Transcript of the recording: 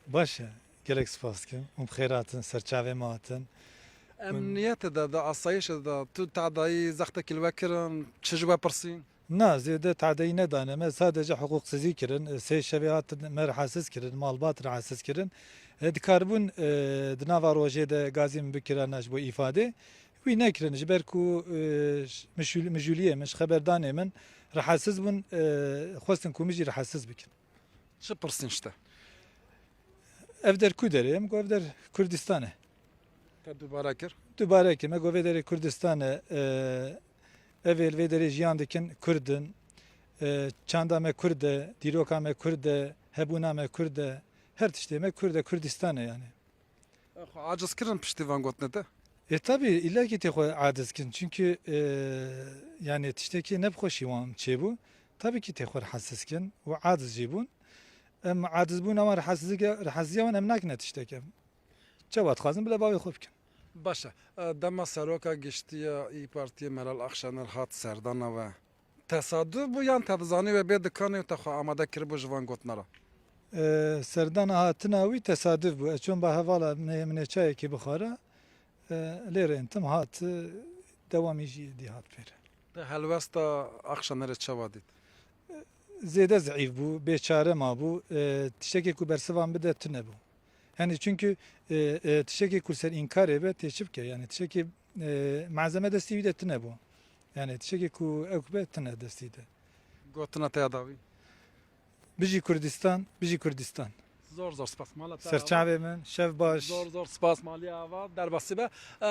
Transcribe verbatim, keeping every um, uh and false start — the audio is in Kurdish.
Baş e. Gelek spas dikim. Hûn bi xêr hatin, ser çavê me hatin. Emniyetê de, di asayişê de tu tadayî zextekî li we kirin, çi ji we pirsîn? Na, zêde tadeyî nedane me, sadece hiqûqsizî kirin. Sê şevê hatin me rahatsiz kirin, malbat rahatsiz kirin. E, dikaribûn, e, di nava rojê de gazî min bikirana ji bo îfadê. Wî nekirin, ji ber ku, e, ş-, mijûl-, mijûliyê min, ji xeberdanê min rahatsiz bûn, e, xwestin ku min jî rahatsiz bikin. Çi pirsîn ji te? Ev der ku derê ye? Min got, ev der Kurdistan e. Te dubare kir? Dubare kir. Me got, vê derê Kurdistan e. E, ev ê li vê derê jiyan dikin, Kurd in. E, çanda me Kurd e, dîroka me Kurd e, hebûna me Kurd e. Her tiştê me Kurd e, Kurdistan e yani. Xwe aciz kirin piştî van gotinê te? E, tabii, illa ki tê xwe aciz kin. Çünkü, e, yani tiştekî ne bi xweşî wan çêbû. Tabii ki tê xwe rahatsiz kin û aciz jî bûn. Em acizbûna wan, rahatsizliga-, rahatsiziya wan em nakine tiştek em. Çawa dixwazin bila bavê xwe bikin. Baş e. E, dema seroka giştî ya İYİ Partiyê Meral Akşener hat serdana we, tesaduf bû yan te dizanî we bê dikanê û te xwe amade kiribû ji van gotina re? E, serdana hatina wî tesaduf bû. Ez çûm ba hevala min ê, min ê çayekî bixwara. E, lê rêntim hat, e, dewamî jî êdî hat pêre. Te helwesta Akşenerê çawa dît? Zêde zeîf bû, bêçare mabû. E, tiştekê ku bersivan bide tune bû. Yani çünkü, e, e, tiştekê ku ser înkarê be tê çi bike? Yani tiştekê, e, malzeme destî wî de tune bû. Yani tiştekê ku ew be tune destî de. Gotina te ya dawî? Bijî Kurdistan, bijî Kurdistan. Zor zor spas mala te. Serçavê min, şev baş. Zor zor spas maliye ava, derbasî be. E,